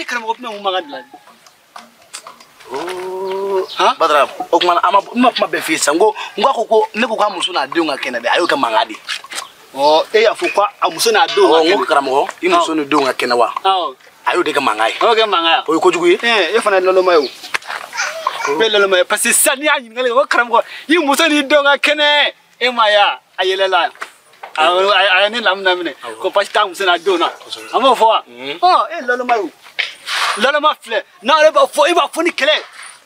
ni karamɔgɔ tɛna mun mankan dilan. Oh, Badara, o kuma a ma n ma kuma bɛɛ f'i ye sisan, n ko n ko ko ne ko k'a muso n'a denw ka kɛnɛ dɛ, a y'o kɛ mankan de. Ɔ, e y'a fɔ ko a muso n'a denw ka kɛnɛ. N ko karamɔgɔ, i muso ni denw ka kɛnɛ wa? Awɔ. A y'o de kɛ mankan ye. A y'o kɛ mankan ye. O ye kojugu ye. E fana ye naloma ye o. E ye naloma ye parce que sisan n'i y'a ɲininkali kɛ ko karamɔgɔ, i muso n'i denw ka kɛnɛ, e ma ye wa? A yɛlɛla. A ye ne lamina minɛ ko basi t'a muso n'a denw na. An b'o fɔ wa? Ɔ, e ye naloma ye o. Naloma filɛ, n'ale b'a fɔ, e b'a fɔ ni kɛlɛ.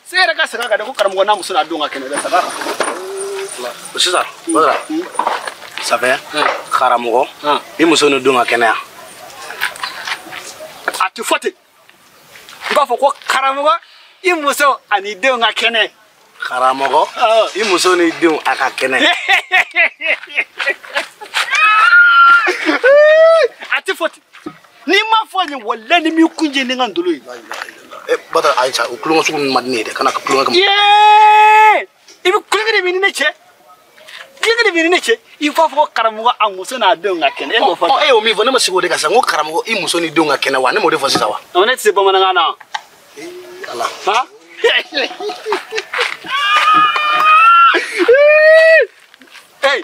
Se yɛrɛ ka segin a kan dɛ, ko karamɔgɔ n'a muso n'a denw ka kɛnɛ dɛ, segin a kan. Sisan, Badara, ça fait karamɔgɔ, i muso ni denw ka kɛnɛ yan. A tɛ fɔ ten. I b'a fɔ ko karamɔgɔ, i muso ani denw ka kɛnɛ. Karamɔgɔ, i muso ni denw a ka kɛnɛ. A tɛ fɔ ten. N'i ma fɔ nin walahi ni m'i kun jɛ ni n ka ndolo ye. Badara, ayi sa, o kulonkɛ sugu ninnu man di ne ye dɛ, kana kulonkɛ kɛ. Yee! I bɛ kulonkɛ de b'i ni ne cɛ. Kulonkɛ de b'i ni ne cɛ. I b'a fɔ ko karamɔgɔ a muso n'a denw ka kɛnɛ. E b'o fɔ. E y'o min fɔ, ne ma sigi o de kan sisan. N ko karamɔgɔ, i muso ni denw ka kɛnɛ wa? Ne m'o de fɔ sisan wa? Ne tɛ se bamanankan na. Ala. Han? Hey,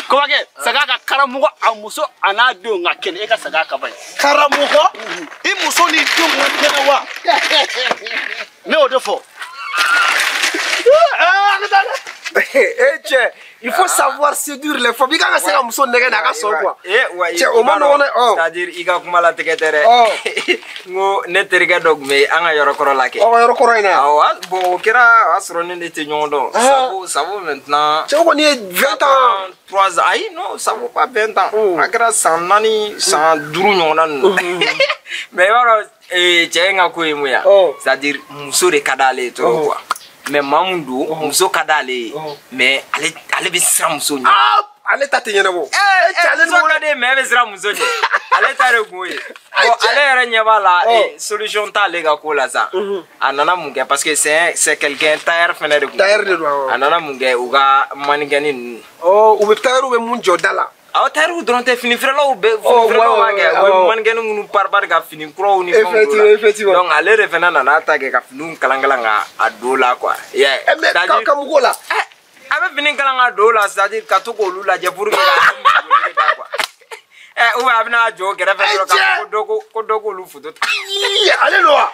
kɔmakɛ, saga ka karamɔgɔ a muso a n'a denw ka kɛnɛ, e ka saga ka ban ye. Karamɔgɔ, i muso ni denw ka kɛnɛ wa? Ne y'o de fɔ. Eh cɛ, il faut savoir séduire les femmes. I kan ka se ka muso nɛgɛ n'a ka sɔn quoi. Cɛ, o ma nɔgɔn dɛ. C'est-à-dire i ka kuma latigɛ tɛ dɛ. N ko ne terikɛ dɔ tun bɛ an ka yɔrɔ kɔrɔ la kɛ. Aw ka yɔrɔ kɔrɔ in na. Awɔ, bon o kɛra o y'a sɔrɔ ne tɛ ɲɔgɔn dɔn. Ça vaut maintenant. Cɛ, o kɔni ye 20 ans. 3 ans, ayi non, ça vaut pas 20 ans. A kɛra san 4, san 5 ɲɔgɔnna ninnu. Mais i b'a dɔn cɛ in ka ko ye mun ye wa? C'est-à-dire muso de ka d'ale ye trop quoi. Mais maa mun don, muso ka d'ale ye, mais ale bɛ siran muso ɲɛ. Ale ta tɛ ɲɛnabɔ. Muso ka di ye mais e bɛ siran muso ɲɛ. Ale ta de kun y'o ye. Bon, ale yɛrɛ ɲɛ b'a la, solution t'ale ka ko la sa. A nana mun kɛ parce que c'est quelqu'un tailleur fɛnɛ de kun. Tailleur de don, awɔ. A nana mun kɛ u ka mannequin ninnu. U bɛ tailleur bɛ mun jɔ da la. Awɔ, tailleur dɔrɔn tɛ, fini feerelaw bɛ, fini feerelaw b'a kɛ, u bɛ mannequin minnu pari ka fini kuraw ni fɛnw don la. Effectivement. Donc ale de fɛnɛ nana ta kɛ ka finiw kalan kalan ka a don la quoi. Mais ka mun k'o la? A bɛ fini kalan ka don la, c'est-à-dire ka to k'olu lajɛ pour que ka muso da quoi. Ou bien a bɛna jɔ kɛrɛfɛ dɔrɔn k'a fɔ ko dɔ k'olu photo ta. Ale don wa?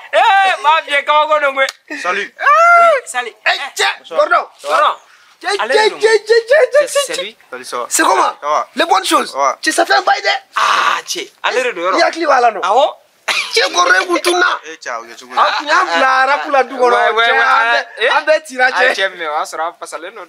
M'a f'i ye kabako don koyi. Salut. Salut. Cɛ, Gordon. Gordon. C'est lui. C'est comment? Les bonnes choses. Tu sais faire un bail. Ah, tchè. Allez, le dehors. Il y a qui va là, non? Ah, oh. Tchè, Gordon, vous tournez. Ah, tu as la rapoula du Gordon. Ah, ben, tu as. Ah, tchè, mais on sera pas salé, non?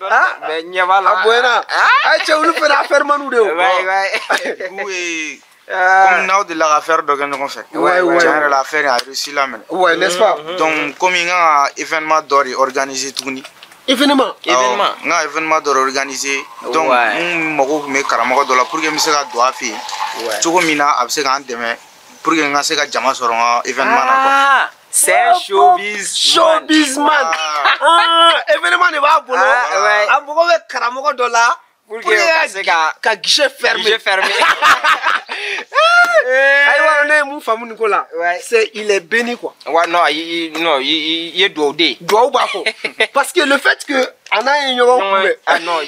Mais n'y a pas là. Ah, buena. Ah, tchè, on fait affaire, manou, de. Ouais, ouais. Oui. Comme nous de l'affaire de ɲɔgɔn fɛ. Tiɲɛ yɛrɛ la, affaire a réussi la minɛ. Ouais, n'est-ce pas? Donc, comme il y a un événement d'or organisé tuguni. Événement. Événement. N ka événement dɔ organisé. Donc n mago tun bɛ karamɔgɔ dɔ la pour que n bɛ se ka don a fɛ yen. Cogo min na a bɛ se k'an dɛmɛ pour que n ka se ka jama sɔrɔ n ka événement na quoi. Ah, c'est showbiz. Showbiz man. Ah, événement de b'a bolo. A mago bɛ karamɔgɔ dɔ la pour que ka se ka guichet fermé. Guichet fermé. Ayiwa, ne ye mun faamu nin ko la, c'est il est béni quoi. Ouais, non, il est duwawu den. Duwawu b'a kɔ. Parce que le fait que a n'a ye ɲɔgɔn kunbɛn. Ah non,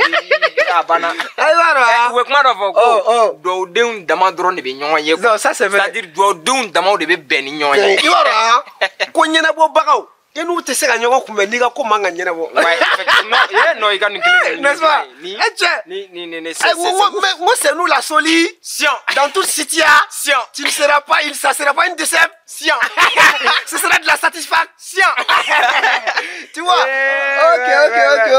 a banna. Ayiwa, u bɛ kuma dɔ fɔ ko duwawudenw dama dɔrɔn de bɛ ɲɔgɔn ye. Non, ça c'est vrai. C'est-à-dire duwawudenw damaw de bɛ bɛn ni ɲɔgɔn ye. I b'a dɔn ko ɲɛnabɔbagaw i n'u tɛ se ka ɲɔgɔn kunbɛn n'i ka ko man ka ɲɛnabɔ. Ouais, effectivement. Non, i ka nin kelen. N'est-ce pas? Cɛ. Ni c'est. N ko c'est nous la solution. Dans toute situation. Tu ne seras pas, ça sera pas une déception. Ce sera de la satisfaction. Tu vois?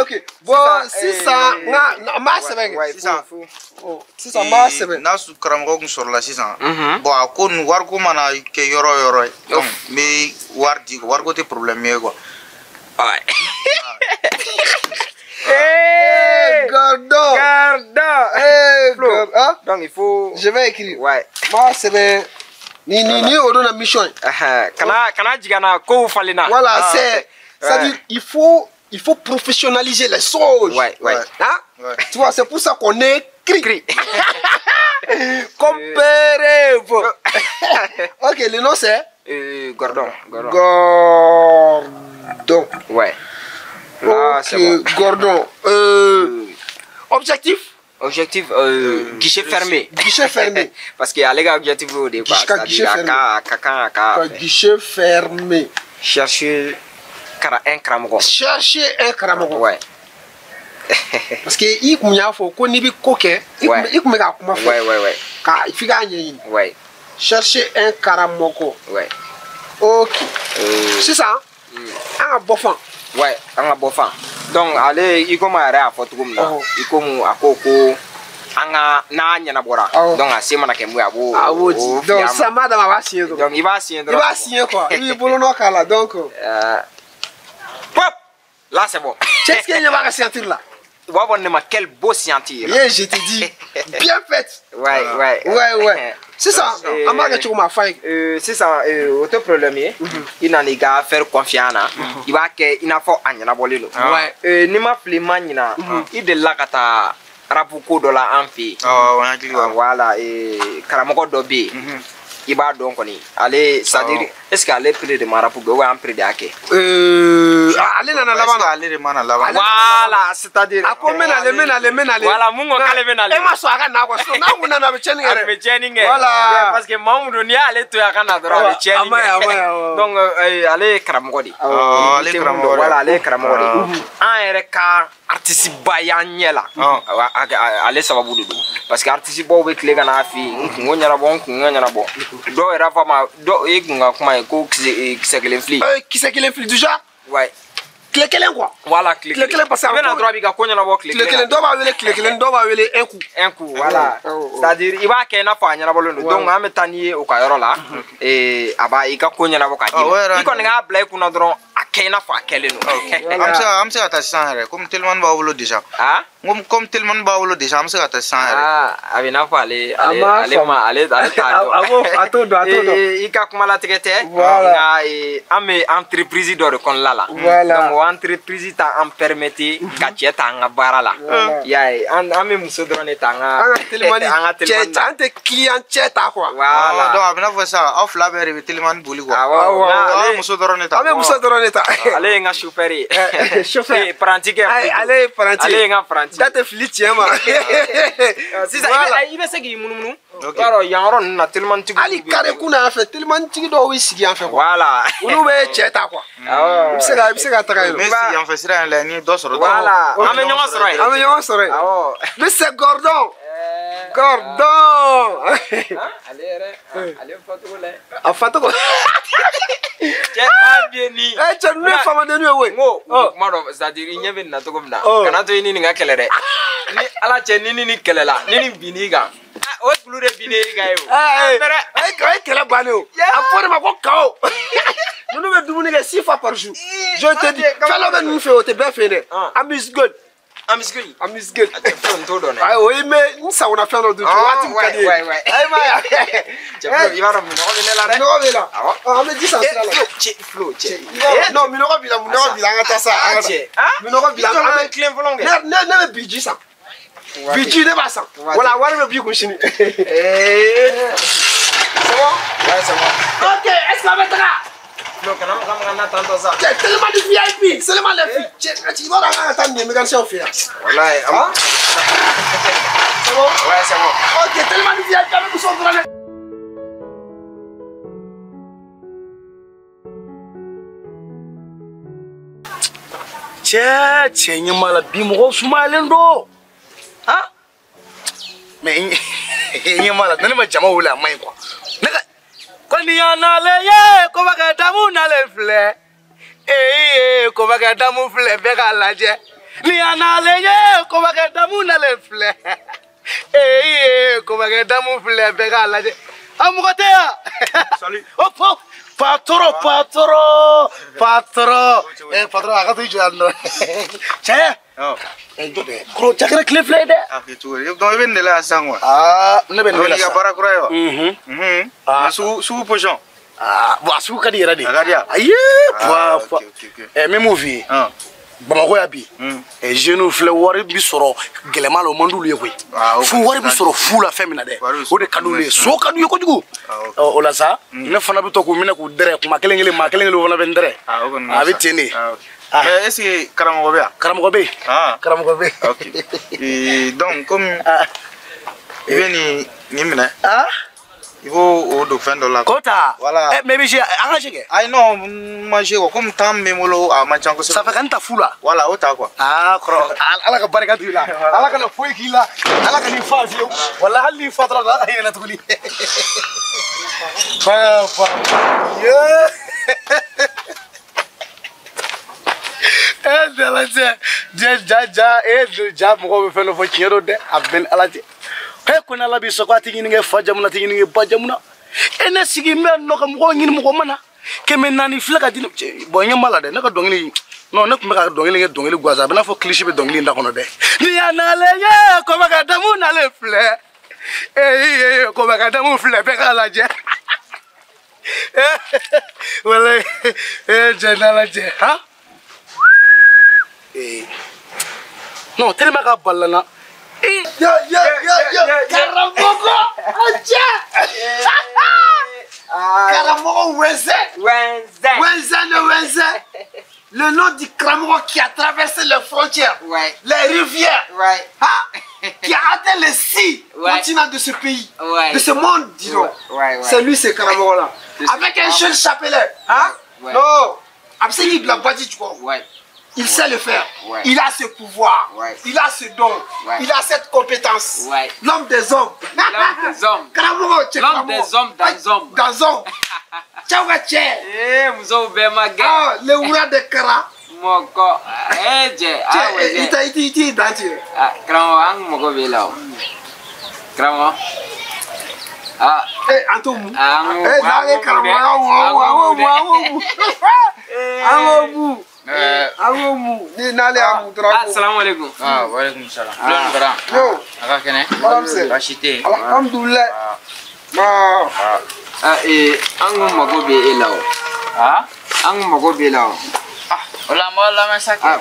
Ok. Bon, sisan n ka n b'a sɛbɛn kɛ. Sisan. Sisan n b'a sɛbɛn. N'a karamɔgɔ kun sɔrɔla sisan. Bon, a ko nin wariko mana kɛ yɔrɔ o yɔrɔ ye. Donc n bɛ wari di, wariko tɛ problème ye quoi. Ouais. Hey, Gordon. Gordon. Hey, Flo. Hein? Donc il faut. Je vais écrire. Ouais. Moi c'est bien. Ni au la mission. Kana jigana ko falena. Voilà, c'est ça dit il faut professionnaliser les choses. Ouais, ouais. Hein? Ouais. Tu vois, c'est pour ça qu'on écrit. Comparez-vous. Ok, le nom c'est. Gordon. Gordon. Ouais. Là, ok, c'est bon. Gordon. Objectif? Objectif, guichet fermé. Guichet fermé. Parce qu'il y a les gars objectifs au départ. Guichet fermé. Guichet fermé. Chercher un karamogo. Chercher un karamogo. Ouais. Parce que il y a faut qu'on y coquet. Il y a Ouais, ouais, ouais. Il faut gagner. Ouais. Chercher un karamoko. Ouais. Ok. C'est ça. Un bofan. Ouais, un bofan. Donc allez, il comme à photo comme là. Il comme à coco. Anga na nyana bora. Donc à ce moment là abo. Ah oui. Donc ça madame va signer. Donc il va signer. Il va signer quoi. Il bolo no kala donc. Pop. Là c'est bon. Qu'est-ce qu'il y a à sentir là? Quel beau scientifique. Yeah, je te dis, bien fait. Ouais, ouais. Ouais, ouais. C'est ça. C'est ça. Autre problème, il n'a pas faire confiance. Il va que il n'a pas anya bolelo. Ouais. Ni ma fli manina, il de la kata rapuko de la anfi. Ah, on a dit voilà et karamoko dobi. Il va donc on allez, c'est-à-dire est-ce qu'aller prix de marapu ou un prix de ake? Aller nana là-bas. Aller mana là-bas. Voilà, c'est-à-dire. A ko mena le mena le mena le. Voilà, mungo kale mena le. E ma so aga na ko so na wuna na be cheni ngere. Be cheni ngere. Voilà. Parce que mamudo ni aller to ya kana dora be cheni. Amaya. Donc aller karamoko di. Ah, aller karamoko. Voilà, aller karamoko di. An yɛrɛ ka artiste ba y'an ɲɛ la. Ale sababu de don. Parce que artiste baw bɛ tile ka n'a fɛ yen, n kungo ɲɛnabɔ, n kungo ɲɛnabɔ. Dɔw yɛrɛ f'a ma, dɔw e kun ka kuma ye ko kisɛ kelen fili. Kisɛ kelen fili déjà? Ouais. Tile kelen quoi. Voilà, tile kelen parce que i bɛna dɔrɔn a b'i ka ko ɲɛnabɔ tile kelen. Dɔw b'a wele tile kelen, dɔw b'a wele un coup. Un coup, voilà. C'est-à-dire i b'a kɛ i n'a fɔ a ɲɛnabɔlen don. Donc an bɛ taa n'i ye o ka yɔrɔ la, a b'a i ka ko ɲɛnabɔ k'a d'i ma. I kɔni k'a bila i kunna dɔrɔn a kɛ i n'a fɔ a kɛlen don. An bɛ se ka taa sisan yɛrɛ komi telimani b'aw bolo déjà. Ah? Comme telimani b'aw bolo déjà an bɛ se ka taa sisan yɛrɛ. Ah, a bɛ n'a fɔ ale ale ma ale ale t'a dɔn. A t'o dɔn, a t'o dɔn. I ka kuma latigɛ tɛ. Nka an bɛ entreprise dɔ de kɔnɔna la. Voilà. Donc o entreprise t'an permettre ka cɛ ta an ka baara la. I y'a ye an bɛ muso dɔrɔn de ta an ka. An ka telimani an ka telimani cɛ an tɛ client cɛ ta quoi. Voilà. Donc a bɛ n'a fɔ sisan aw fila bɛɛ de bɛ telimani boli quoi. Awɔ. Aw bɛ muso dɔrɔn de ta. An bɛ muso dɔrɔn de ta. Ale ye n ka chauffeur ye. Chauffeur. Paranti kɛ. Ale ye paranti. Ale ye n ka paranti. Da tɛ fili tiɲɛ ma. Sisan i bɛ se k'i munumunu. I b'a dɔn yan yɔrɔ ninnu na telimanitigiw. Hali carré kun na yan fɛ telimanitigi dɔw bɛ sigi yan fɛ quoi. Voilà. Olu bɛ cɛ ta quoi. Awɔ. I bɛ se ka taga yen. N bɛ sigi yan fɛ sira in la ni dɔ sɔrɔ. Voilà. An bɛ ɲɔgɔn sɔrɔ yen. An bɛ ɲɔgɔn sɔrɔ yen. Awɔ. Monsieur Gordon. Gordon. Ale yɛrɛ ale fɔcogo la. A fɔcogo. Cɛ b'a bɛ ni. Cɛ ninnu ye faamadenninw ye koyi. N ko kuma dɔ c'est à dire i ɲɛ bɛ nin na cogo min na. Kana to i ni nin ka kɛlɛ dɛ. Ni Ala cɛ ni ni kɛlɛla ni nin binn'i kan. O kulu de binnen i kan ye o. O ye kɛlɛ bannen o. A fɔ de ma ko kawo. Ninnu bɛ dumuni kɛ 6 fois par jour. Je te dis fɛn dɔ bɛ ninnu fɛ yen o tɛ bɛɛ fɛ yen dɛ. Amuse-gueule. Amuse-gueule. Amuse-gueule. Cɛ n t'o dɔn dɛ. Ayi o ye mɛ n sagona fɛn dɔ dun waati min ka di ye. Ayi ma ye. Cɛ i b'a dɔn minɔgɔ bɛ ne la dɛ. Minɔgɔ b'e la. Awɔ. An bɛ ji san sira la. Cɛ Flo cɛ. Non minɔgɔ b'i la minɔgɔ b'i la an ka taa sa an ka taa. Minɔgɔ b'i la an bɛ tilen fɔlɔ kɛ. Ne bɛ bi ji san. Bi ji ne b'a san. Wala wari bɛ b'i kun sini. C'est bon? Ouais, c'est bon. Ok, est-ce qu'on bɛ taga? Non, kana maga maga na tantɔ sa. Cɛ tellement de VIP, seulement les filles. Cɛ i b'a dɔn an kan ka taa nin mécanicien fɛ yan. Walayi. C'est bon? Ouais, c'est bon. Ok, tellement de VIP, an bɛ muso dɔrɔn dɛ. Cɛ ɲɛ b'a la bi mɔgɔw sumayalen don. Han? Mais i ɲɛ b'a la ne ma jama wele a man ɲi quoi. Ne ka ko ni y'an nalen ye kobakɛ damu nalen filɛ. Ee kobakɛ damu filɛ bɛɛ k'a lajɛ. Ni y'an nalen ye kobakɛ damu nalen filɛ. Ee kobakɛ damu filɛ bɛɛ k'a lajɛ. A mɔgɔ tɛ yan. Salut. O patron patron patron. Patron a ka to i jɔ yan nɔ. Cɛ. Jɔ dɛ. Kɔrɔ cɛ kɛra tile fila ye dɛ. A kɛ cogo di? Donc i bɛ nin de la yan sisan quoi. Aa ne bɛ nin de la sisan. I ka baara kura ye wa? Unhun. Sugu position. Aa bon a sugu ka di yɛrɛ de. A ka di yan? Ayi puwa puwa. N bɛ mun f'i ye. Bamakɔ yan bi jeunes filɛ wari bi sɔrɔ gɛlɛma la o man d'olu ye koyi fo wari bi sɔrɔ fu la fɛn min na dɛ o de ka d'olu ye so ka d'u ye kojugu o la sa ne fana bɛ to k'u minɛ k'u dɛrɛ kuma kelen kelen maa kelen kelen o fana bɛ n dɛrɛ a bɛ ten de. Mais est-ce que karamɔgɔ bɛ yan? Karamɔgɔ bɛ yen. Karamɔgɔ bɛ yen. Ok donc comme i bɛ nin minɛ. I b'o o don fɛn dɔ la. K'o ta. Voilà. Mais i bɛ se an ka se kɛ. Ayi non n ma se quoi comme temps bɛ n bolo a man ca kosɛbɛ. Ça fait ka n ta fu la. Voilà o ta quoi. Aa kɔrɔ Ala ka barika don i la. Ala kana foyi k'i la. Ala ka n'i fa fiyewu. Walahi hali n'i fatura Ala ka hinɛ tuguni. Fa fa. Ala cɛ ja ja e ja mɔgɔw bɛ fɛn dɔ fɔ tiɲɛ don dɛ a bɛɛ ni Ala cɛ. He ko n'Ala b'i sɔn k'a tɛ ɲini kɛ fa jamu na tɛ ɲini kɛ ba jamu na e ne sigi n bɛ nɔ ka mɔgɔw ɲini mɔgɔ ma na 400 filɛ ka di ne bɔn n ɲɛ b'a la dɛ ne ka dɔnkili non ne tun bɛ ka dɔnkili kɛ dɔnkili gansan a bɛ n'a fɔ kilisi bɛ dɔnkili in da kɔnɔ dɛ ni y'a nalen ye kɔba ka damu nalen filɛ ee kɔba ka damu filɛ bɛɛ k'a lajɛ walayi ee cɛ n'Ala cɛ han ee non tellement k'a balila n na. Yo, yo, yo, yo, Karamoko, Adja! Karamoko Wenze! Wenze! Wenze le Wenze! Le nom du Karamoko qui a traversé les frontières, ouais. Les rivières, ouais. Hein? Qui a atteint les 6 ouais. continents de ce pays, ouais. De ce monde, disons. Ouais. Ouais, ouais. C'est lui, ce Karamoko-là. Avec un seul chapelet, hein? Ouais. Non! Absolument, il l'a pas dit, tu vois. Ouais. Il sait le faire. Ouais. Il a ce pouvoir. Ouais. Il a ce don. Ouais. Il a cette compétence. Ouais. L'homme des hommes. L'homme des hommes. L'homme des hommes dans hommes. Dans hommes. Ciao, tchè. Eh, muso bɛ ma gɛn. Ah, le wura de Kara. Mɔkɔ. Eh, jɛ. Ah, ouais. I t'i dan tigɛ. Ah, karamɔgɔ, an mago b'e la o. Karamɔgɔ. Ah. Eh, an t'o mu. Ah, an Eh, n'an ye karamɔgɔya mu, an k'o mu. An k'o mu. An k'o mu ni n'ale y'a mu dɔrɔn. Ah, salamu aleykum. Ah, wa aleykum salam. Bulon bara. Yo. A ka kɛnɛ. Baasi. Baasi tɛ yen. Alhamdulilayi. Ah. Ah, an kun mago bɛ e la o. Ah? An kun mago b'e la o. Ah, o la an b'aw lamɛn sa kɛ. Ah,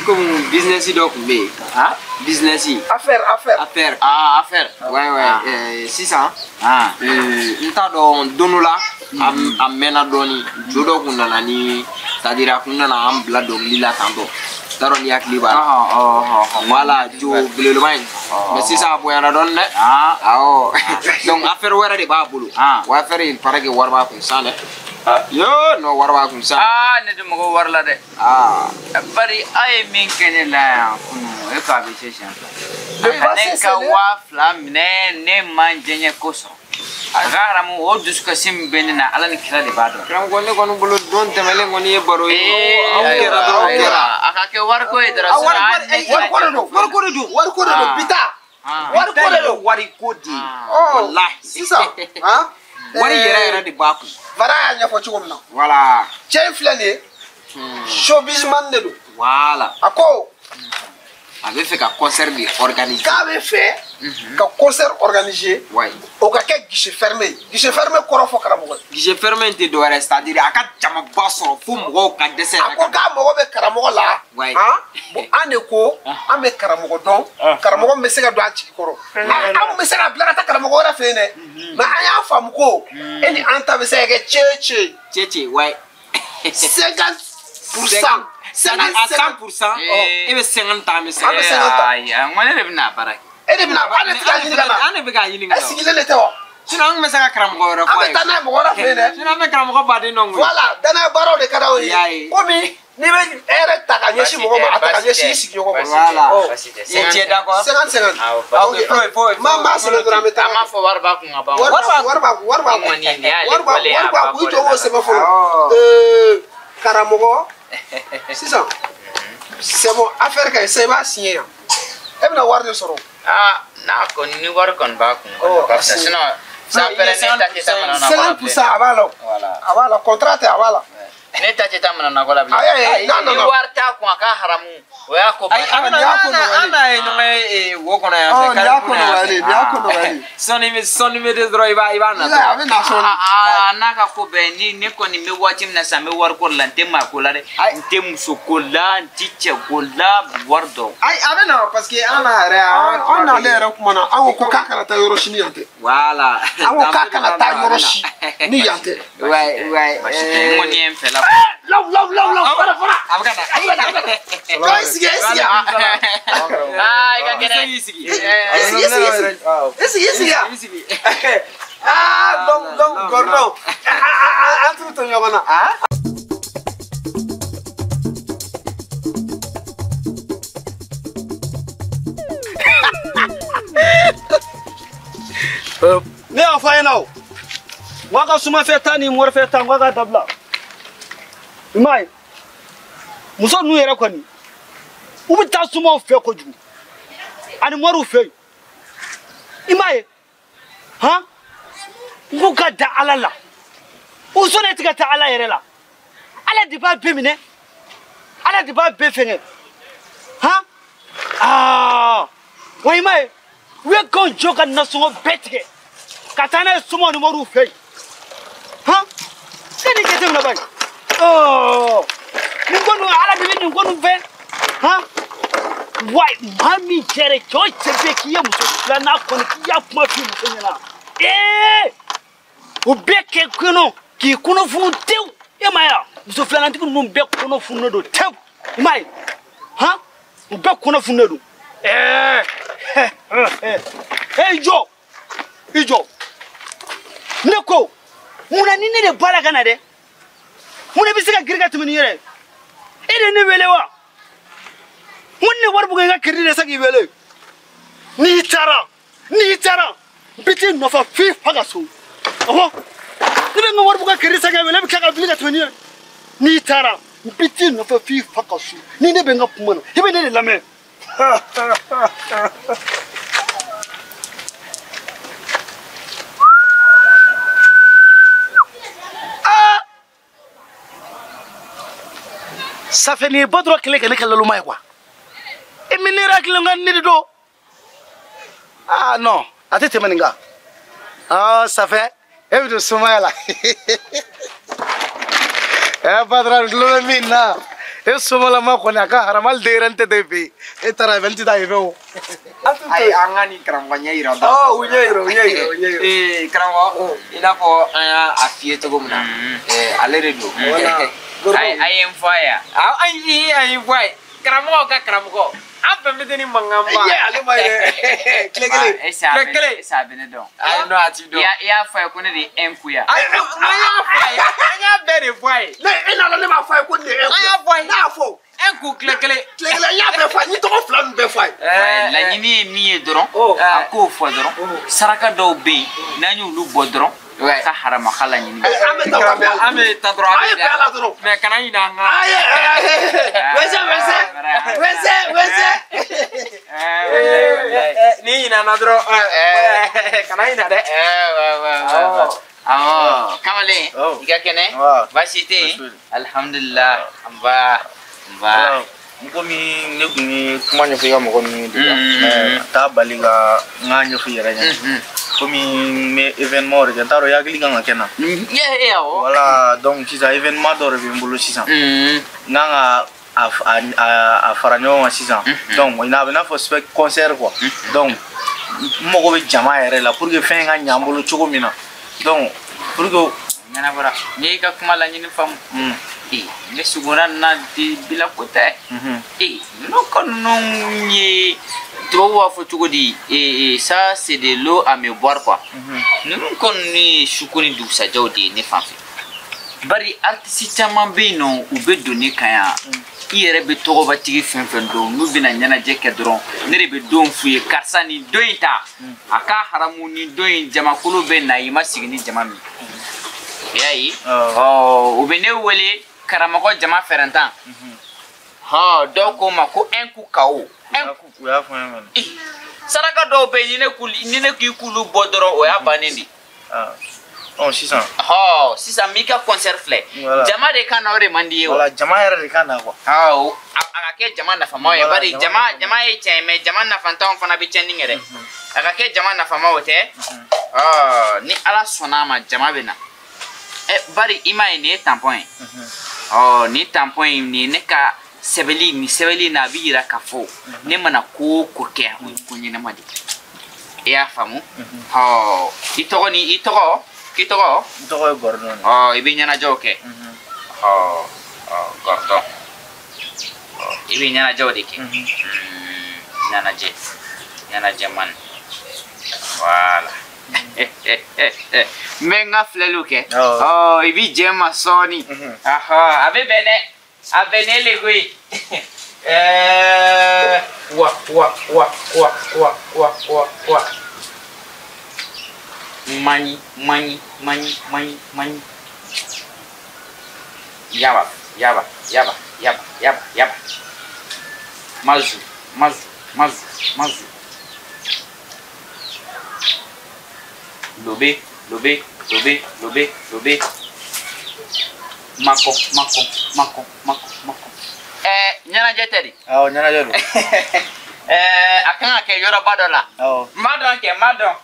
komi business dɔ kun bɛ yen. Ah? Business. Affaire, affaire. Affaire. Ah, affaire. Ouais, ouais. Sisan. Ah. N t'a dɔn don dɔ la. A mɛnna dɔɔni. Jo dɔ kun nana ni. C'est-à-dire a kun nana an bila dɔnkili la tan tɔ. T'a dɔn n'i hakili b'a la. Voilà, jo belebeleba in. Mais sisan a bonyana dɔɔni dɛ. Awɔ. Donc affaire wɛrɛ de b'a bolo. O affaire il paraît que wari b'a kun san dɛ. Yo, non wari b'a kun san. Ah, ne tɛ mago wari la dɛ. Ah. Bari aw ye min kɛ ne la yan kunun, e ko a bɛ se siɲɛ fila. Ne ka 2000 minɛ ne man diɲɛ kosɔn. A ka haramu o dusukasi min bɛ ne na Ala ni kira de b'a dɔn. Karamɔgɔ ne kɔni bolo don tɛmɛlen kɔni ye baro ye. Aw kɛra dɔrɔn o kɛra. A ka kɛ wariko ye dɔrɔn. Wariko de don. Wariko de don. Wariko de don. Bita. Wariko de don. Wariko de. Walahi. Sisan. Han. Wari yɛrɛ yɛrɛ de b'a kun. Vara y'a ɲɛfɔ cogo min na. Voilà. Cɛ in filɛ nin ye. Showbizman de don. Voilà. A ko. A bɛ fɛ ka concert de organiser. K'a bɛ fɛ ka concert organiser. Ouais. O ka kɛ guichet fermé. Guichet fermé kɔrɔ fɔ karamɔgɔ ye. Guichet fermé in tɛ dɔwɛrɛ ye c'est-à-dire a ka jamaba sɔrɔ fo mɔgɔw ka dɛsɛ yɛrɛ. A ko k'a mago bɛ karamɔgɔ la. Ouais. Han. Bon an de ko an bɛ karamɔgɔ dɔn. Karamɔgɔ min bɛ se ka don a jigi kɔrɔ. An kun bɛ se ka bila ka taa karamɔgɔ wɛrɛ fɛ yen dɛ. Mais an y'a faamu ko e ni an ta bɛ se ka kɛ cɛ cɛ. Cɛ ouais. 50%. C'est-à-dire à 100%, e bɛ 50 ta an bɛ 50. An bɛ 50 ta. Ayi, n ko ne de bɛna baara kɛ. E de bɛna an de tɛ k'a ɲini ka na. An de bɛ k'a ɲini ka na. E sigilen de tɛ wa. Sinon an tun bɛ se ka karamɔgɔ wɛrɛ fɔ a ye. An bɛ taa n'a ye mɔgɔ wɛrɛ fɛ yen dɛ. Sinon an bɛ karamɔgɔ baden dɔn koyi. Voilà, danaya baaraw de ka d'aw ye. Komi n'i bɛ e yɛrɛ ta ka ɲɛsin mɔgɔ ma, a ta ka ɲɛsin i sigiɲɔgɔn ma. Voilà. Tu es d'accord? 50-50. Ok, fo. Maa sɛbɛn dɔrɔn an bɛ taa. An m'a fɔ wari b'a kun ka ban. Wari b'a kun, wari b'a kun. Wari b'a kun, i jɔ k'o sɛbɛn fɔlɔ. Karamɔgɔ. Sisan, c'est bon, affaire ka ɲi sisan i b'a signé yan. E bɛna wari de sɔrɔ. Ah, n'a kɔni ni wari kɔni b'a kun. Ɔ, sinon san pɛrɛn ne ta tɛ taa mana na. 50% a b'a la. A b'a la, contrat tɛ a b'a la. Ne ta cɛ ta mana nakɔ la bilen. Ayi non non non. Ni wari t'a kun a ka haramu o y'a ko. Ayi a bɛna an n'a ye ɲɔgɔn ye wo kɔnɔ yan fɛ. Nin y'a ko nɔgɔyalen nin y'a ko nɔgɔyalen. Sɔɔni bɛ de dɔrɔn i b'a na. A bɛ na sɔɔni. A n'a ka ko bɛɛ ni ne kɔni bɛ waati min na sisan n bɛ wari ko de la n tɛ maa ko la dɛ. N tɛ muso ko la n tɛ cɛ ko la wari dɔrɔn. Ayi a bɛ na parce que an n'a yɛrɛ. An n'ale yɛrɛ kumana an ko k'a kana taa yɔrɔ si ni yan tɛ. Voilà. An ko k'a kana taa yɔrɔ si ni yan tɛ. Ouais ouais. N kɔni ye n fɛ la. Law law law law fara fara. A bɛ ka na. A bɛ ka na a bɛ ka na. I sigi i sigi. Aa i ka kɛnɛ. I sigi. I sigi i sigi i sigi i sigi. I sigi. Ah donc Gordon an t'u to ɲɔgɔn na. Ne y'a fɔ a ɲɛna o. N k'a ka sumafɛn ta ni morifɛn ta n k'a ka dabila. I m'a ye muso ninnu yɛrɛ kɔni u bɛ taa sumaw fɛ kojugu ani moriw fɛ yen i m'a ye han n k'u ka da Ala la u sɔnna e tɛ ka taa Ala yɛrɛ la Ala de b'a bɛɛ minɛ Ala de b'a bɛɛ fɛngɛ han aa wa i m'a ye u ye kanw jɔ ka nasɔngɔ bɛɛ tigɛ ka taa n'a ye sumaw ni moriw fɛ yen han ne ni jateminɛ ba ye. Oh, nin ko ninnu Ala de bɛ nin ko ninnu fɛ han wa maa min cɛ cɛ o cɛ bɛ k'i ye muso filanan kɔni k'i y'a kuma f'i muso ɲɛna ee o bɛɛ kɛ kɔnɔ k'i kɔnɔ funu tewu e ma ye wa muso filanantigi ninnu bɛɛ kɔnɔ fununen don tewu i m'a ye han u bɛɛ kɔnɔ fununen don ɛɛ e jɔ i jɔ ne ko munna ni ne de b'a la ka na dɛ. Mun de bɛ se ka girin ka tɛmɛ nin yɛrɛ e de ye ne wele wa n ko ne wari bɔ n ka crédit de sa k'i wele n'i taara n bɛ t'i nɔfɛ f'i fa ka so ɔhɔ ne bɛ n ka wari bɔ ka crédit san k'i wele e bɛ tila ka wuli ka tɛmɛ nin yɛrɛ n'i taara n bɛ t'i nɔfɛ f'i fa ka so ni ne bɛ n ka kuma na i bɛ ne de lamɛn. Ça fait ni bɔ dɔrɔn kɛlɛ kɛ ne ka laloma ye quoi. E min ne yɛrɛ hakili la n ka ne de don. Ah non, a tɛ tɛmɛ nin kan. Ah ça fait e bɛ don sumaya la. Eh Badara n tulo bɛ min na. E somalama kɔni a ka haram hali denyɛrɛnin tɛ taa e fɛ yen. E taara yen fɛ n tɛ taa yen fɛ o. Ayi an ka nin karamɔgɔ ɲɛ yira. Ɔ u ɲɛ yira u ɲɛ yira u ɲɛ yira. Ee karamɔgɔ i n'a fɔ an y'a f'i ye cogo min na. Ale de don. A ye n fɔ a ye wa. Ayi a ye n fɔ a ye karamɔgɔ ka karamɔgɔ an fɛn fitinin mankan ba. Iye ale ma ye dɛ tile kelen. Tile kelen. Est-ce a bɛ ne dɔn. Ayi non a t'i dɔn. I y'a fɔ a ye ko ne de ye un coup ye. Ayi an y'a fɔ a ye an y'a bɛɛ de fɔ a ye. Ne e nana ne m'a fɔ a ye ko ne de ye un coup. An y'a fɔ a ye. Ne y'a fɔ. Un coup tile kelen. Tile kelen n y'a bɛɛ fɔ a ye n ye tɔgɔ fila ninnu bɛɛ fɔ a ye. Laɲini ye min ye dɔrɔn a k'o fɔ dɔrɔn saraka dɔw bɛ yen n'an y'olu bɔ dɔrɔn. Ka harama ka laɲini. An bɛ taa an bɛ taa dɔrɔn. An ye bɛn a la dɔrɔn. Mais kana ɲinɛ an kan. Ayi wɛsɛ wɛsɛ wɛsɛ wɛsɛ. N'i ɲinɛna dɔrɔn kana ɲinɛ dɛ. Awɔ kamalen i ka kɛnɛ baasi tɛ yen alihamudulila nba nba. Komi ne kun ye kuma ɲɛfɔ i ka mɔgɔ ninnu ye déjà mais a t'a bali ka n k'a ɲɛfɔ i yɛrɛ ɲɛna. Komi n bɛ événement de kɛ n t'a dɔn i hakili kan ka kɛ n na. Voilà donc sisan événement dɔ de bɛ n bolo sisan. N kan ka a fara ɲɔgɔn kan sisan. Donc a bɛ n'a fɔ concert quoi. Donc n mago bɛ jama yɛrɛ la pour que fɛn in ka ɲɛ an bolo cogo min na. Donc pour que. Ɲɛnabɔra n'i y'i ka kuma laɲini faamu. Ne sugora na di bila ko tɛ. Ninnu ko ninnu ye tubabu b'a fɔ cogo di ça c'est de l'eau à me boire quoi. Ninnu ko ninnu ye suko ni dugusajɛw de ye ne fan fɛ. Bari artiste caman bɛ yen nɔ u bɛ don ne kan yan. I yɛrɛ bɛ tɔgɔbatigi fɛn fɛn dɔn n'u bɛna ɲɛnajɛ kɛ dɔrɔn ne de bɛ don f'u ye karisa nin don in ta a ka haramu ni don in jamakulu bɛ na i ma sigi ni jama min. I y'a ye ɔ u bɛ ne wele karamɔgɔ jama fɛrɛntan dɔw ko n ma ko un coup KO un coup. U y'a fɔ n ye mɛnɛ. Saraka dɔw bɛ yen ni ne k'i k'olu bɔ dɔrɔn o y'a bannen de. Sisan. Sisan n b'i ka concert filɛ. Jama de ka na o de man di ye o. Voilà, jama yɛrɛ de ka na quoi. Awɔ, a ka kɛ jama nafamaw ye bari jama ye tiɲɛ ye mais jama nafantanw fana bɛ tiɲɛni kɛ dɛ. A ka kɛ jama nafama o tɛ. Ni Ala sɔnna a ma jama bɛ na. Bari i m'a ye nin ye tampon ye. Nin tampon in nin ye ne ka sɛbɛnni nin sɛbɛnni in na a bɛ yira k'a fɔ ne mana ko o ko kɛ o ye ko ɲɛnama de ye. I y'a faamu? I tɔgɔ ni i tɔgɔ k'i tɔgɔ? N tɔgɔ ye Gordon. I bɛ ɲɛnajɛw kɛ. Gordon. I bɛ ɲɛnajɛw de kɛ. Ɲɛnajɛ man. Voilà. N bɛ n ka filɛliw kɛ. I b'i jɛ n ma sɔɔni. A bɛ bɛn dɛ. A bɛnnen le koyi. Wa wa wa wa wa wa wa wa. Mani mani mani mani mani. Yaba yaba yaba yaba yaba yaba. Mazu mazu mazu mazu. Lobe lobe lobe lobe lobe. Mako mako mako mako mako. Ɲɛnajɛ tɛ de? Awɔ, ɲɛnajɛ don. A kan ka kɛ yɔrɔba dɔ la. Awɔ. N b'a dɔn kɛ, n b'a dɔn.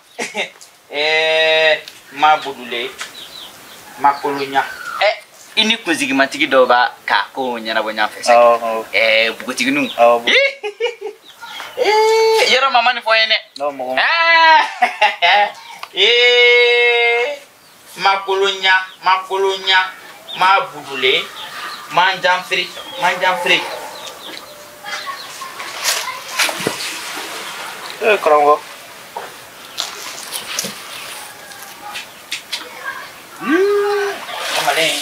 Mabudule, Makolonya. I ni kunsigimatigi dɔw b'a k'a ko ɲɛnabɔ ɲɔgɔn fɛ sa. Awɔ, awɔ. Npogotigininw. Awɔ. Yɔrɔ ma nin fɔ n ye dɛ. Non, mɔgɔ. Makolonya, Makolonya, Mabudule, Manjanfiri, Manjanfiri. Karamɔgɔ. Kamalen.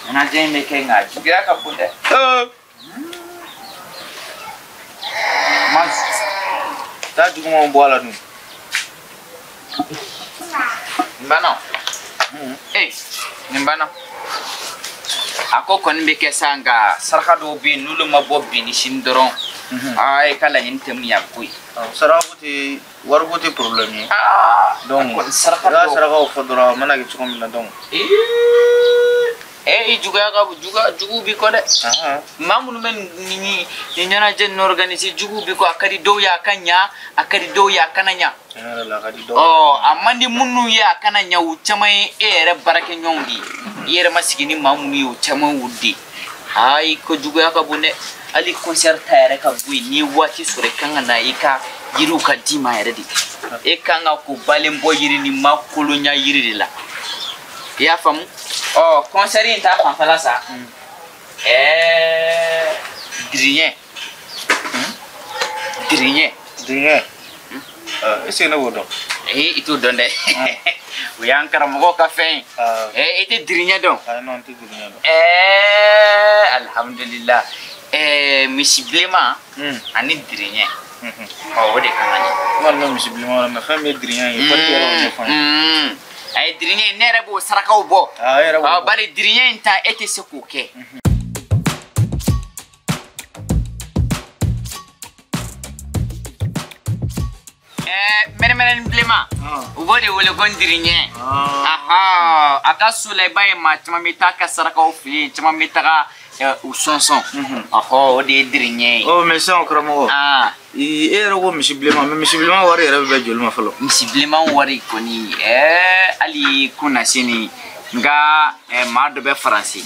Ɲɛnajɛ in bɛ kɛ nka a juguya ka bon dɛ. Taa jugumanw bɔ a la dun. Nin banna. Nin banna. A ko kɔni bɛ kɛ sa nka saraka dɔw bɛ yen n'olu ma bɔ bi ni sini dɔrɔn. I ka laɲini tɛ mun ye a bɛ ko ye. Saraka ko tɛ wariko tɛ problème ye. Donc saraka i ka sarakaw fɔ dɔrɔn a mana kɛ cogo min na donc. I juguya ka bon, jugu b'i kɔ dɛ. Maa minnu bɛ nin ɲɛnajɛ ninnu organiser jugu b'i kɔ, a ka di dɔw ye a ka ɲa, a ka di dɔw ye a kana ɲa. Tiɲɛ yɛrɛ la a ka di dɔw ye. A man di minnu ye a kana ɲa, o caman ye e yɛrɛ baarakɛɲɔgɔnw de ye. I yɛrɛ ma sigi ni maa minnu ye o caman y'o de ye. I ko juguya ka bon dɛ. Hali concert ta yɛrɛ ka bɔ yen, n'i ye waati sɔrɔ i kan ka na i ka yiriw ka d'i ma yɛrɛ de. E kan ka ko balen bɔ yiri ni ma kolonya yiri de la. I y'a faamu? Concert in ta fanfɛla sa. Diriɲɛ. Diriɲɛ. Diriɲɛ? Est-ce que ne b'o dɔn? I t'o dɔn dɛ. O y'an karamɔgɔw ka fɛn ye. I tɛ diriɲɛ dɔn? Non, n tɛ diriɲɛ dɔn. Alhamdulillah. Misi bilenman ani diriɲɛ. O de kan ka ɲɛ. N kɔni bɛ misi bilenman dɔn, mais fɛn min ye diriɲɛ ye, fɔ n'i yɛrɛ y'o ɲɛfɔ n ye. A ye diriɲɛ in, ne yɛrɛ b'o sarakaw bɔ. E yɛrɛ b'o bɔ. Bari diriɲɛ in ta e tɛ se k'o kɛ. Mɛnɛmɛnɛni bilenman, u b'o de wele ko diriɲɛ. A ka so la i b'a ye maa caman bɛ taa ka sarakaw fili yen, caman bɛ taga u sɔnsɔn. O de ye diriɲɛ ye. Mais sisan karamɔgɔ, e yɛrɛ ko misi bilenman, mais misi bilenman wari yɛrɛ bɛ bɛn joli ma fɔlɔ? Misi bilenman wari kɔni, hali kunnasini n ka maa dɔ bɛ Faransi.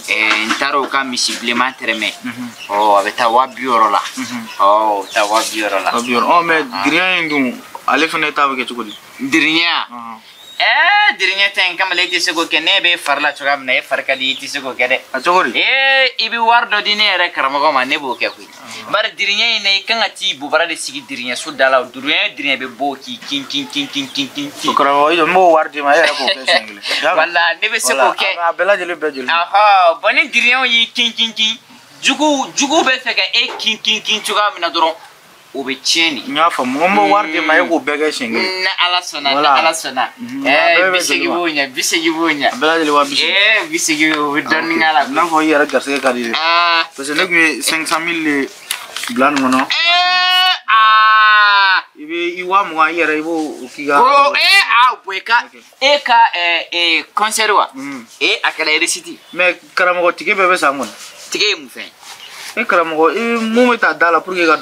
N taara o ka misi bilenman tɛrɛmɛ. A bɛ taa 60 000 la. O bɛ taa 60 000 la. 60 000. Mais diriɲɛ in dun, ale fana ta bɛ kɛ cogo di? Diriɲɛ? Diriɲɛ ta in kamalen, e tɛ se k'o kɛ. Ne bɛ fari la cogoya min na, e fari ka di, i tɛ se k'o kɛ dɛ. A cogo di? I bɛ wari dɔ di ne yɛrɛ karamɔgɔ ma, ne b'o kɛ koyi. Bari diriɲɛ in na, i kan ka t'i bobara de sigi diriɲɛso da la. Diriɲɛ diriɲɛ bɛ bɔ k'i kin kin kin kin kin kin kin. Karamɔgɔ, i jɔ, n b'o wari d'i ma, e yɛrɛ k'o kɛ siɲɛ kelen. Wala, ne bɛ se k'o kɛ. A bɛɛ lajɛlen bɛɛ joli? Bon ni diriɲɛw y'i kin kin kin, jugu bɛ fɛ ka e kin kin kin cogoya min na dɔrɔn, o bɛ tiɲɛ de. N y'a faamu, n ko n b'o wari d'i ma, e k'o bɛɛ kɛ siɲɛ kelen. Ni Ala sɔnna, ni Ala sɔnna. 80 b'o ɲɛ, 80 b'o ɲɛ. A bɛɛ lajɛlen 80 000. 80, o bɛ dɔɔnin k'a la. I n'a fɔ i yɛrɛ garisɛgɛ ka di dɛ. Parce que ne tun ye 500 000 de bila nin kɔnɔ. I bɛ i 20,000 i yɛrɛ i b'o k'i ka. Ko a bɔ i ka e ka concert wa. E a kɛra réussite. Mais karamɔgɔ tige bɛɛ bɛ san kɔni. Tige ye mun fɛn ye. E karamɔgɔ i mun bɛ taa da la pour que ka.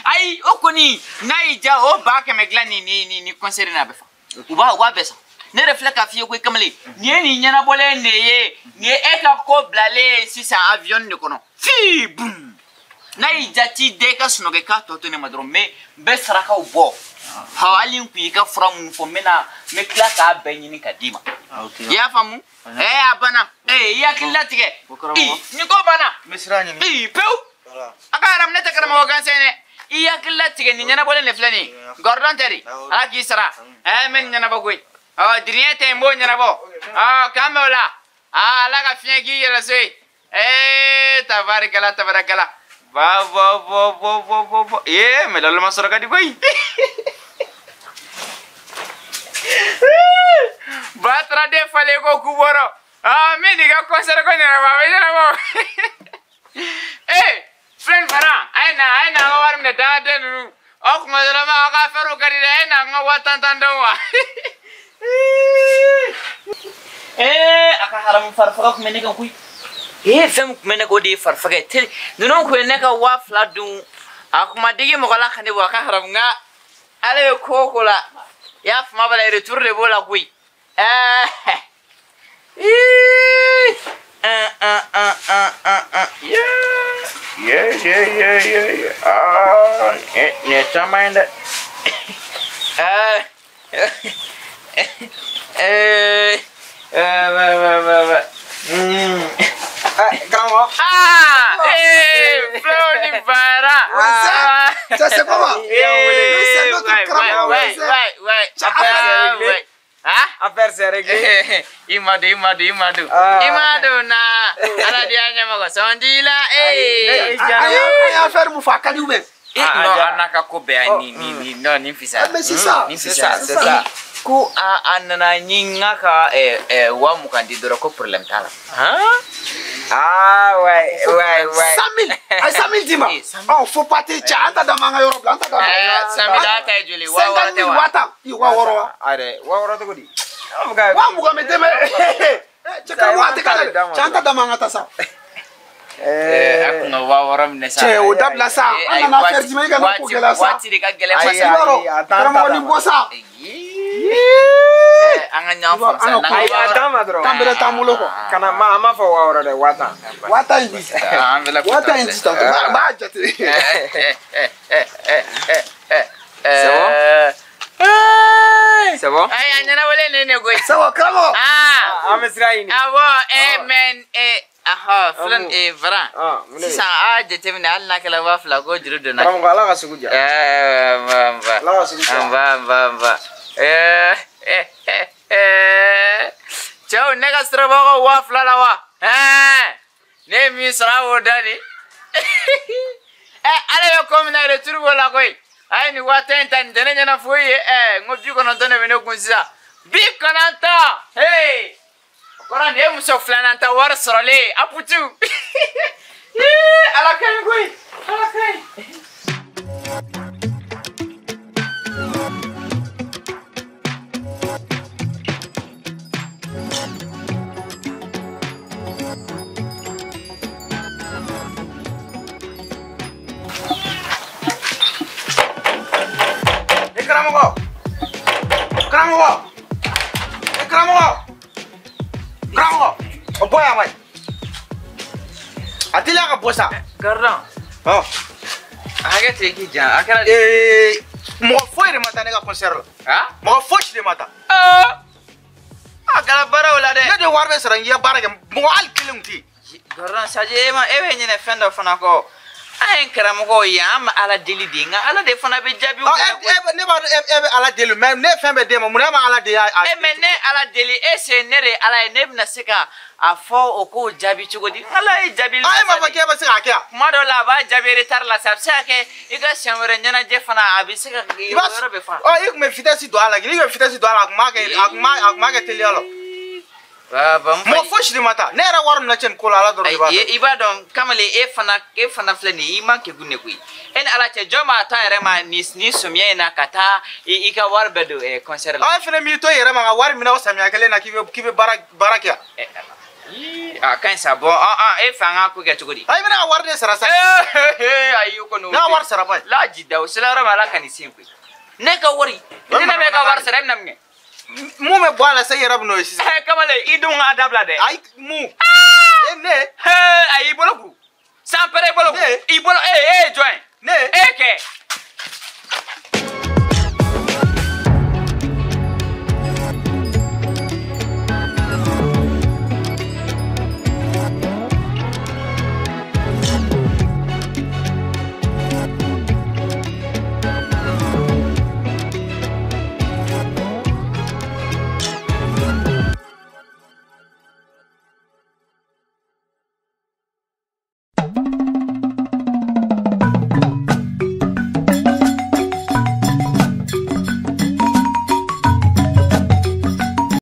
Ayi o kɔni n'a y'i diya o 100,000 dilan ni concert in a bɛ fa. U b'a bɛɛ san. Ne yɛrɛ filɛ k'a f'i ye koyi kamalen nin ye nin ɲɛnabɔlen de ye nin ye e ka ko bilalen ye sisan avion de kɔnɔ fii bum n'a y'i diya t'i da i ka sunɔgɔ i k'a tɔ to ne ma dɔrɔn n bɛ sarakaw bɔ hali n kun y'i ka fura minnu fɔ n bɛ na n bɛ tila k'a bɛɛ ɲini ka d'i ma i y'a faamu a banna i hakili latigɛ nin ko banna n bɛ sira ɲini pewu a ka haramu ne tɛ karamɔgɔ gansan ye dɛ i hakili latigɛ nin ɲɛnabɔlen de filɛ nin ye gɔridɔn tɛ de ala k'i sara n bɛ nin ɲɛnabɔ koyi. Diriɲɛ tɛ n b'o ɲɛnabɔ k'an bɛ o la ala ka fiɲɛ k'i yɛrɛ so ye tabarikala tabarakala ba ba ba ba ba ba ba mɛ laloma sɔrɔ ka di koyi Batra den falen ko ku bɔrɔ min n'i ka concert ko ɲɛnabɔ a bɛ ɲɛnabɔ filɛ nin fana a ye na an ka wari minɛ dangaden ninnu aw kuma dɔ la ma aw ka affaire ka di dɛ a ye na an ka 10,000 d'anw ma. A ka haramu farifaga kun bɛ ne kan koyi fɛn min kun bɛ ne kan o de ye farifaga ye teli ninnu kun ye ne ka 2,000 dun a kun ma digi mɔgɔ la ka ne bɔ a ka haramu nka ale bɛ ko o ko la i y'a faamu bala retour de b'o la koyi nin ye caman ye dɛ. Karamɔgɔ. Fulaw ni baara. Ça c'est comment? C'est notre karamɔgɔ. Ouais. Affaire c'est réglé. I ma don na. Ala de y'a ɲɛmɔgɔ sɔn la. A ye affaire mun fɔ a ka di ou bien? Non, an n'a ka ko bɛɛ ni non ni fisaya. Mais c'est ça. Ni fisaya, c'est ça. Ko a nana ni n ka 20,000 di dɔrɔn ko problème t'a la. Ah ouais. 100 000. A ye 100 000 d'i ma. Ɔ faut pas te cɛ an ta d'a ma an ka yɔrɔ bila an ta d'a ma. 100 000 a ta ye joli? 60 000 wa 10,000 i 60,000 wa. Ayi 60,000 cogo di? 20,000 bɛ dɛmɛ. Cɛ karamɔgɔ a tɛ k'a la dɛ. Cɛ an ta d'a ma an ka taa sa. A kun ka 60,000 minɛ sa. Cɛ o dabila sa. An nana affaire d'i ma i kana ko gɛlɛya sa. Waati de ka gɛlɛn I b'a dɔn karamɔgɔ ni bɔ sa. An ka ɲɔgɔn faamu sa. Ayi a d'an ma dɔrɔn. K'an bɛrɛ t'an bolo quoi. Kana ma an m'a fɔ 60,000 dɛ 10,000. 10,000 in di. 10,000 in di tantôt. N b'a jate. C'est bon? C'est bon? Ayi a ɲɛnabɔlen de ye ne koyi. C'est bon karamɔgɔ. An bɛ sira ɲini. Awɔ mais filɛ Varan sisan a jateminɛ hali n'a kɛra 2,000 ko juru donna. Karamɔgɔ ala ka sugu diya. Nba. Ala ka sugu diya. Nba. Cɛw ne ka sirabagaw 2,000 la wa ne ye min sɔrɔ a b'o da de ale bɛ ko min na retour b'o la koyi a ye nin 10,000 in ta nin tɛ ne ɲɛna foyi ye n ko 90 de bɛ ne kun sisan 90 hey kɔrɔ nin ye muso filanan ta wari sɔrɔlen a putu ala ka ɲi koyi ala ka ɲi. Karamɔgɔ o bɔ yan wayi a teliya ka bɔ sa. Gardien. Ɔ. Hakɛ to i k'i jan a kɛra. Mɔgɔ foyi de ma taa ne ka concert la. Mɔgɔ fosi de ma taa. A kɛra baaraw la dɛ. Ne de wari bɛ sara n k'i ka baara kɛ mɔgɔ hali kelen tun tɛ yen. Gardien Sadio e bɛ ɲinɛ fɛn dɔ fana kɔ. An ye karamɔgɔw ye an ma ala deli de nka ala de fana bɛ jaabi. Ne b'a dɔn e bɛ ala deli mais ne fɛn bɛɛ d'e ma mun na e ma ala deli. Mais ne ala deli e se ne de ye ala ye ne bɛna se ka a fɔ o k'o jaabi cogo di ala ye jaabi. E m'a fɔ k'e bɛ se k'a kɛ yan. Kuma dɔw la a b'a jaabi retard la sa a bɛ se ka kɛ i ka siɲɛ wɛrɛ ɲɛnajɛ fana a bɛ se ka yɔrɔ bɛ fa. I tun bɛ vitesse don a la i tun bɛ vitesse don a la a tun b'a kɛ a tun b'a kɛ teliya la. Mɔgɔ fosi de ma taa. Ne yɛrɛ wari min lacɛn nin ko la, Ala dɔrɔn de b'a dɔn. I b'a dɔn kamalen, e fana filɛ nin ye, i man kegun de koyi. E ni Ala cɛ, jɔn b'a ta yɛrɛ ma nin sɔmiya in na ka taa i ka wari bɛɛ don concert la? Aw fana m'i to i yɛrɛ ma ka wari minɛ o samiya kelen na k'i bɛ baara kɛ yan. Ala. Ii, a ka ɲi sa. Bon, e fɛ an ka ko kɛ cogo di? A i bɛna ka wari de sara sa. Ayi, o kɔni o Ne ka tɛ. wari sara ba ye. Laji da o sera yɔrɔ min, Ala ka nin sen koyi. Ne ka wari, ne na e ka wari sara, e bɛna mun kɛ? Mun bɛ bɔ a la sa, i yɛrɛ bɛ n'o ye sisan. Kamalen, i dun k'a dabila dɛ. Ayi, mun? E ne? Ayi, i bolo kuru. Sanpɛrɛ, i bolo kuru. Ne? I bolo, e ye jɔn ye? Ne? E kɛ.